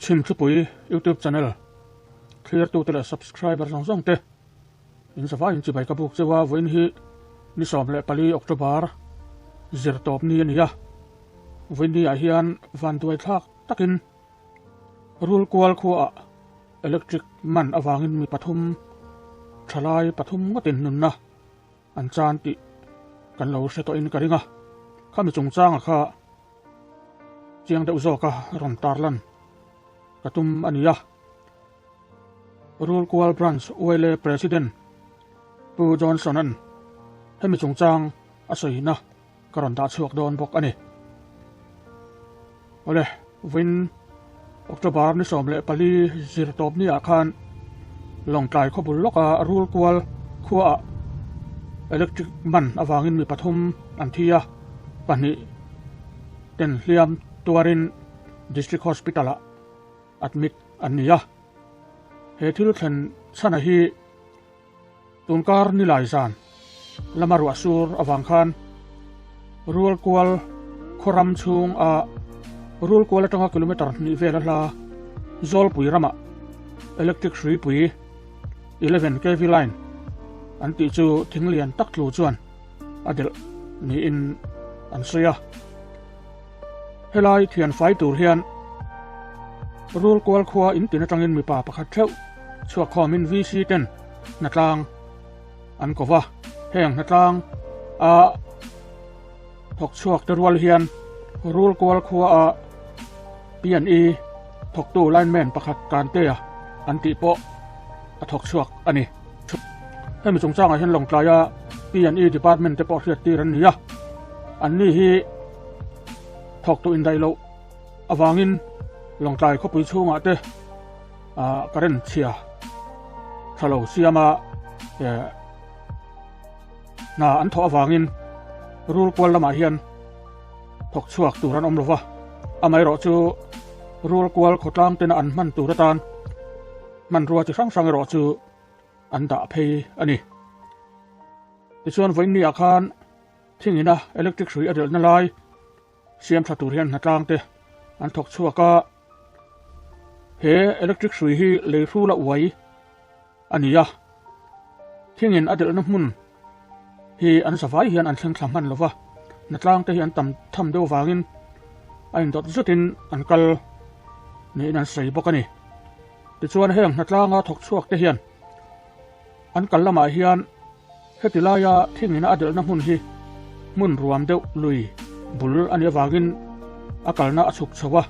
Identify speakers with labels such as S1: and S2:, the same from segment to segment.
S1: Chhimthlipui YouTube channel thlirtute leh subscriber zawng zawng te in zavaiin chibai ka buk cheu a, vawiin hi ni 14 October zirtawp ni a ni a, vawiin ni ah hian vanduai thlak takin Rulkual khuaah electric man avangin mi pathum thalai pathum ngawtin nunna an chan tih kan lo hre tawhin ka ring a, khami chungchanga kha chiang deuh zawka rawn tarlan ka tum a ni a. Rulkual Branch ULA President Pu Johnson-a'n hemi chungchang a sawina ka rawn dah chhuak dawn bawk a ni. Awle, vawiin October ni 14 zirtawp ni ah khan Lawngtlai khawbul lawka Rulkual khuaah electric man avangin mi pathum an thi a, pahnih ten hliam tuarin District Hospital ah admit an ni a. He thil thlen chhana hi Tunkar nilai zan lama ruah sur avang khan Rulkual khaw ram chhung a Rulkual atanga kilometer hnih vel a hla Zawlpui ramah electric hruipui 11 kv line an tih chu thing lian tak tlu chuan a delh niin an sawi a. Helai thian fai tur hian Rulkual khua in tin atangin mipa pakhat theuh chhuak khawmin VC ten hnatlang an ko va. Heng hnatlang a thawk chhuak te rual hian Rulkual khua a P&E thawktu lineman pakhat Kantea an tih pawh a thawk chhuak a ni. Hemi chungchangah hian Lawngtlaia P&E department te pawh hriat tir an ni a, anni hi thawktu indaih loh avangin Lawngtlai khawpui chhungah te current chhia tha lo siama hna an thawh avangin Rulkual lamah hian thawk chhuak tur an awm lo va, amaherawh chu Rulkual khawtlang tena an hman tur atan hmanrua chi hrang hrang erawh chu an dah phei a ni. Tichuan vawiin ni ah khan thingina electric hrui a delhna lai siam tha tur hian hnatlang te an thawk chhuak a, he electric hrui hi lei hrul a uai a ni a, thingin a delhna hmun hi an zavai hian an thleng thla hman lo va, hnatlang te hi an tam tham deuh vangin a indawt zutin an kal niin an sawi bawk a ni. Tichuan heng hnatlanga thawk chhuak te hian an kal lamah hian heti laia thingina a delhna hmun hi hmun ruam deuh lui bul a nih avangin a kalna a chhuk chho a,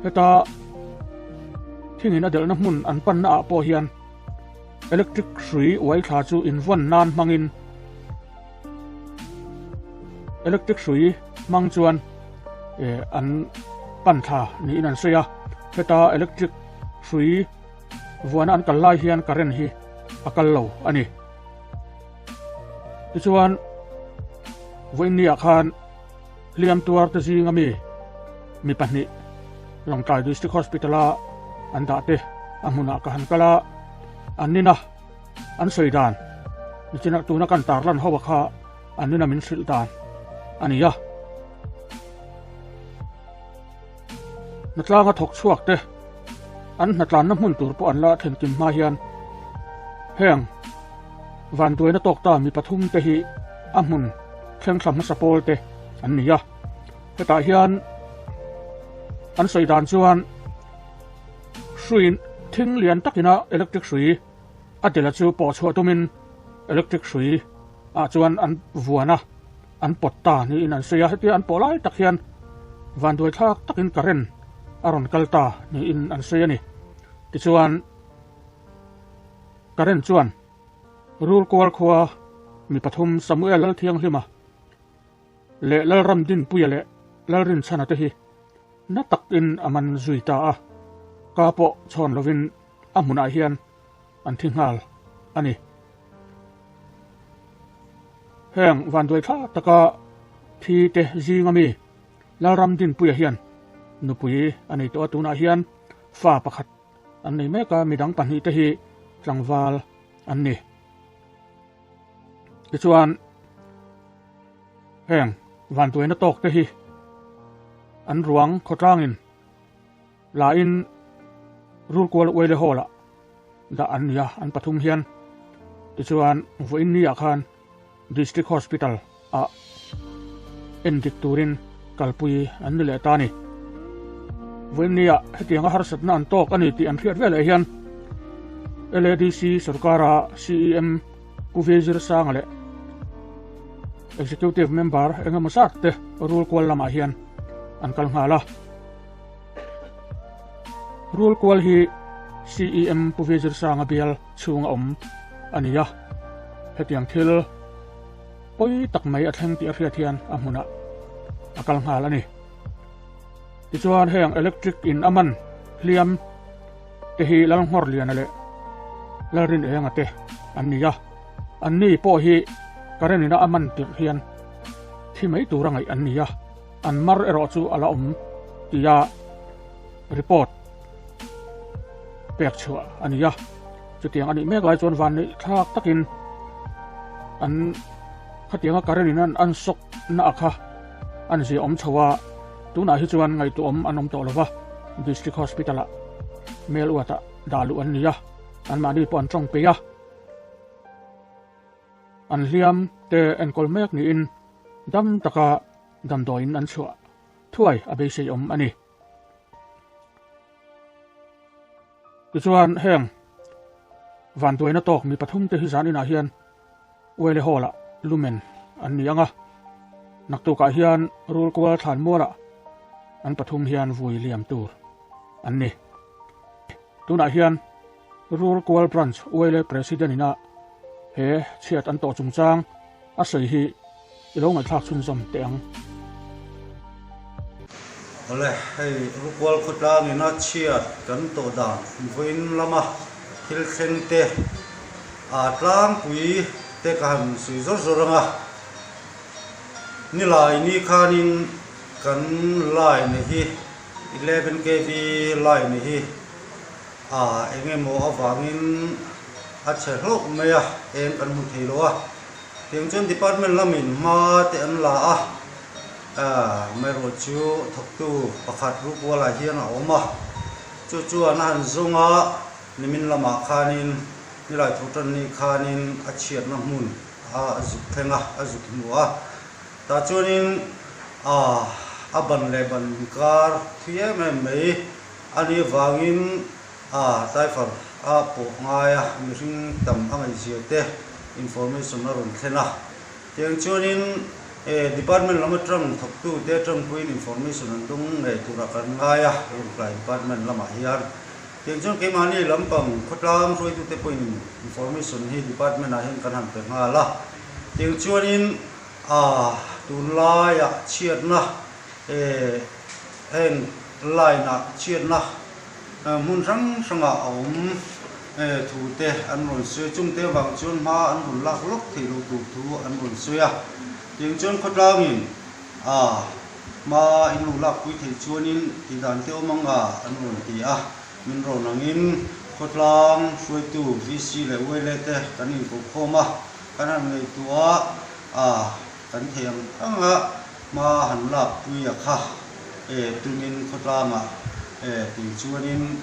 S1: heta thingin a delhna hmun an panna ah pawh hian electric hrui uai thla chu invawn nan hmangin electric hrui hmang chuan an pan thla niin an sawi a, heta electric hrui vuana an kal lai hian current hi a kal lo a ni. Tichuan vawiin ni ah khan hliam tuar te zing ami mi pahnih Lawngtlai District Hospital a an dah te a hmunah ka han kal a, an nina an sawi dan nichinah tuna kan tarlan ho a kha an nina min hrilh dan a ni a. Hnatlanga thawk chhuak te an hnatlanna hmun tur pawh an la thlen kim hma hian heng vanduaina tawk ta mi pathum te hi a hmun thleng thla hmasa pawl te an ni a. Hetah hian an sawi dan chuan hrui thing lian takina electric hrui a dela chu pawh chhuah tumin electric hrui ah chuan an vuan a, an pawt ta niin an sawi a, hetia an pawh lai tak hian vanduai thlak takin current a rawn kal ta niin an sawi a ni. Tichuan current chuan Rulkual khua mi pathum Samuel Lalthianghlima leh Lalramdinpuia leh Lalrinchhana te hi na takin a man zui ta a, ka pawh chhawn lovin a hmunah hian an thi nghal a ni. Heng vanduai thla taka thi te zinga mi Lalramdinpuia hian nupui a nei tawh a, tunah hian fa pakhat an nei mek a, midang pahnih te hi tlangval an ni. Tichuan heng vanduaina tawk te hi an ruang khawtlangin la in. Rulkual Uaile Hall-ah dah an ni a, an pathum hian. Tichuan, vawiin ni ah khan District Hospital ah endik turin kalpui an ni leh ta a ni. Vawiin ni ah hetianga harsatna an tawk a ni tih an hriat veleh hian LADC sorkara CEM Pu Vizir Sanga leh Executive Member engemaw zat te Rulkual lamah hian an kal nghal a. Rulkual hi CEM Pu Vizir Sanga bial chhunga awm a ni a, hetiang thil pawi tak mai a thleng tih a hriat hian a hmunah a kal nghal a ni. Tichuan heng electric in a man hliam te hi Lalnghawrliana leh Lalrinenga te an ni a, an ni pawh hi current ina a man tirh hian thi mai tura ngaih an ni a, an mar erawh chu a la awm tia report pek chhuah a ni a, chutiang a nih mek lai chuan van neih thlak takin an khatianga current in an sawk na a kha an zia awm chho a, tunah hi chuan ngaihtuahawm an awm tawh lo va, District Hospital ah mel uat ah dah luh an ni a, anmahni pawh an tawng peih a, an hliam te enkawl mek niin dam taka damdawiin an chhuah thuai a beisei awm a ni. Tichuan heng vanduaina tawk mi pathum te hi zan inah hian Uele Hall ah lumen an ni ang a, naktukah hian Rulkual thlanmualah an pathum hian vui liam tur an ni. Tunah hian Rulkual Branch Uele President ina he chhiat an tawh chungchang a sawi hi I lo ngaihthlak chhunzawm teh ang.
S2: Awle, hei Rukual khawtlang ina chhiat kan tawh dan vawiin lama thil thleng te aa tlangpui te ka han sawi zawr zawr ang a. Nilai ni khanin kan line hi 11 kv line hi aa eng emaw avangin a chhe hlauh mai a, eng kan hmu thei lo a. Tiang chuan department lamin hma te an la a, amaherawh chu thawktu pakhat Rukualah hian a awm a, chu chuan a han zawng a, nimin lamah khanin nilai tho tan ni khanin a chhiatna hmun a zuk thleng a, a zuk hmu a, tah chuanin a ban leh ban inkar thui em em mai a nih avangin A driver a pawh ngai a, mihring tam a ngaihzia te information a rawn thlen a. Tiang chuanin e department lam atang thawktu te atangpuiin information an dawng ngei turah kan ngai a, Lawngtlai department lamah hian. Tiang chuan keimahni lampang khawtlang hruaitute pawhin information hi department ah hian kan han pe nghal a. Tiang chuanin a tunlaiah chhiatna e heng line ah chhiatna Hmun hrang hrangah a awm thu te an rawn sawi a, chungte avang chuan hma an rawn lak lawk theih loh tur thu an rawn sawi a. Tiang chuan khawtlangin a hma in lo lakpui theih chuanin tih dan te awm ang a an rawn ti a, min rawn angin khawtlang hruaitu VC leh YLA te kan inkohkhawm a, kan han ngaihtuah a kan theih ang ang a hma han lakpui a kha. E tumin khawtlangah e tih chuanin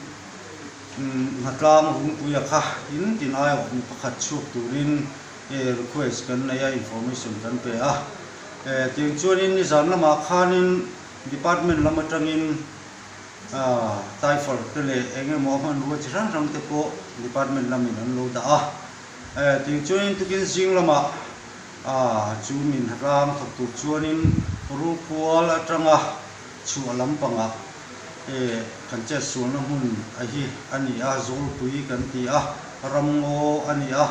S2: hnatlang rungpuia kha in tin aia awm pakhat chhuak turin e request kan nei a, information kan pe a. E tiang chuanin nizan lamah khanin department lam atangin typher te leh eng emaw a hmanrua chi hrang hrang te pawh department lamin an lo dah a. E tiang chuanin tukin zing lamah A, chu min ram thawk tur chuanin Rulkual atanga chhuah lampangah e kan chetsualna hmun a hi a ni a, Zawlpui kan ti a, Ramngaw a ni a.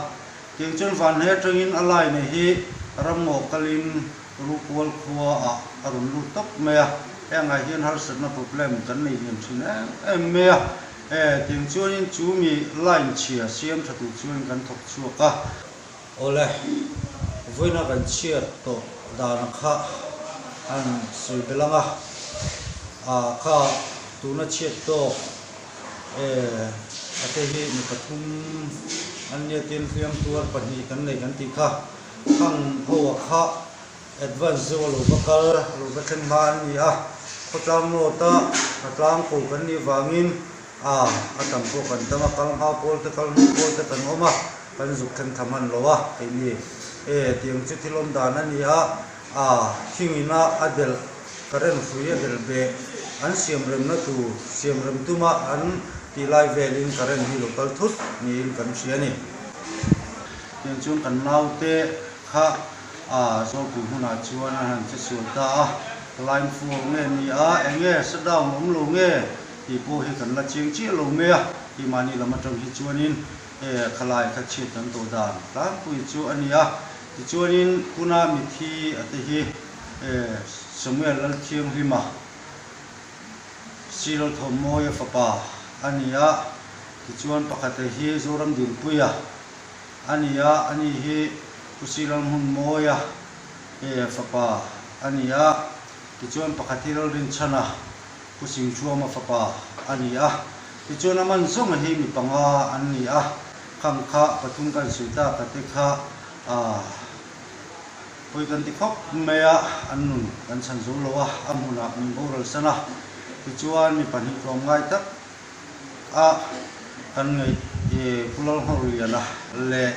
S2: Tiang chuan Vanhne atangin a line hi Ramngaw kalin Rulkual khua ah a rawn lut tawp mai a, hengah hian harsatna problem kan nei lian thin em em mai a. E, tiang chuanin chu mi line chhia siam tha tur chuan kan thawk chhuak a. Awle, vawiina kan chhiat tawh dan kha an sawi belh ang a, ah kha tuna chhiat tawk e a te hi mi pathum an nia tin hliam tuar pahnih kan nei kan tih kha khang ho a kha advance deuh a lo va kal lo va thleng hma an ni a, khawtlang nawt a, a tlang ko kan nih vangin. A, a tam pawh kan tam a, kal hma pawl te kal hnu pawl te kan awm a, kan zuk thleng tha hman lo a, keini e tiang chu thil awm dan a ni a, a thing ina a delh current hrui a delh beh an siam remna tur siam rem tuma an tih lai velin current hi lo kal thut niin kan hria a ni. Tiang chuan kan naute kha a zawlpui hmunah chuan an han che sual ta a, line full nge ni a, eng nge shutdown awm lo nge? Tih pawh hi kan la chiang chiah lo mai a, keimahni lam atang hi chuanin he khalai kha chhiat kan tawh dan tlangpui chu a ni a. Tichuanin tuna mithi a te hi Samuel Lalthianghlima, Silo Thawmmawia fapa a ni a, tichuan pakhate hi Zoram Dinpuia a ni a, ani hi Pu Silal Hmunmawia fapa a ni a, tichuan pakhat hi Lalrinchhana, Pu Singthuama fapa a ni a, tichuan a man zawnga hi mi panga an ni a, khang kha pathum kan sawi tak a te kha aah pawi kan ti khawp mai a, an nun kan chhan zo lo a, a hmunah min boral san a, tichuan mi pahnih tlawmngai tak a kan ngaih Pu Lalnghawrliana leh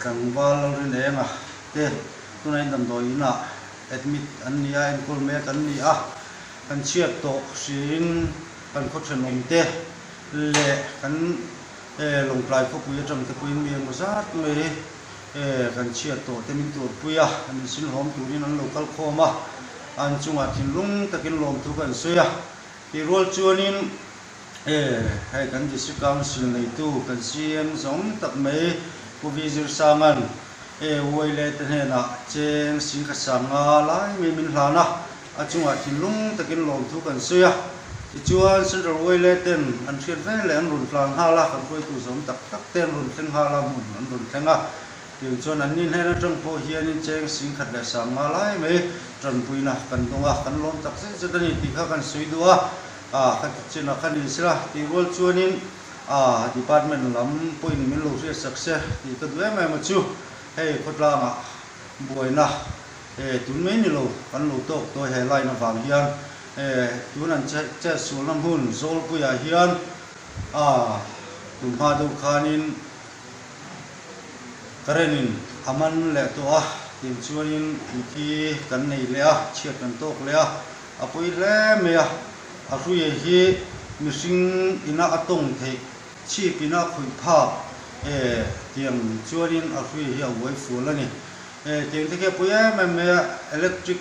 S2: tlangval Lalrinenga te tunah in damdawi inah Admit an ni a, enkawl mek an ni a, kan chhiat tawh hriin kan khaw thenawm te leh kan Lawngtlai khawpui atang te pawhin mi emaw zat mai kan chhiat tawh te min turpui a, min sinhlawm turin an lo kal khawm a, an chungah thinlung takin lawmthu kan sawi a, tih rual chuanin hei kan District Council neitu kan CM zawng tak mai Pu Vi Zirsanga'n E uai leh te hnenah cheng sing kha sang nga lai mai min hlan a, a chungah thinlung takin lawmthu kan sawi a. Tichuan Central uai leh ten an hriat vel leh an rawn tlan nghal a, kan hruaitu zawm tak tak te an rawn thleng nghal a, hmun an rawn thleng a. Tiang chuan an ni hnen atang pawh hianin cheng sing khat leh sang nga lai mai tanpuina kan dawng a, kan lawm tak zet zet a ni tih kha kan sawi duh a. A kha ti chin a kha ni sela tih rual chuanin A department lam pawhin min lo hriat sak se tih ka duh em em a chu hei khawtlangah buaina e tun mai ni lo kan lo tawk tawi he line avang hian e tun an chet sualna hmun Zawlpuiah hian a tum hma deuh khanin current in a man leh tawh a tin chuanin mithi kan nei leh a chhiat kan tawk leh a a pawi hle mai a. A hruia hi mihring ina a tawng theih, chhip ina a khawih phak e tiang chuanin a hruia hi a uai fual a ni. E tiang te khi a pawi em em mai a, electric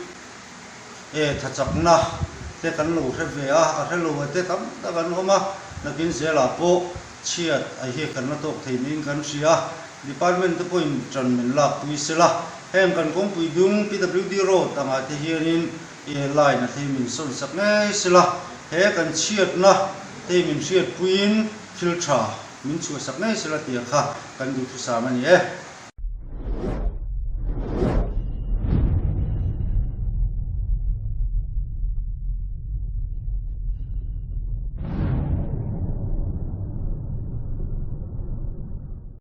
S2: e tha chakna te kan lo hre ve a, a hre lo a te tam tak an awm a, nakin zelah pawh chhiat a hi kan la tawk thei niin kan hria a, department te pawhin tan min lak pui sela, heng kan kawngpui dung PWD road angah te hianin He line a thei min sawn sak ngei sela, he kan chhiatna thei min hriatpuiin thil tha min chhuah sak ngei sela tia kha kan duhthusam a ni e.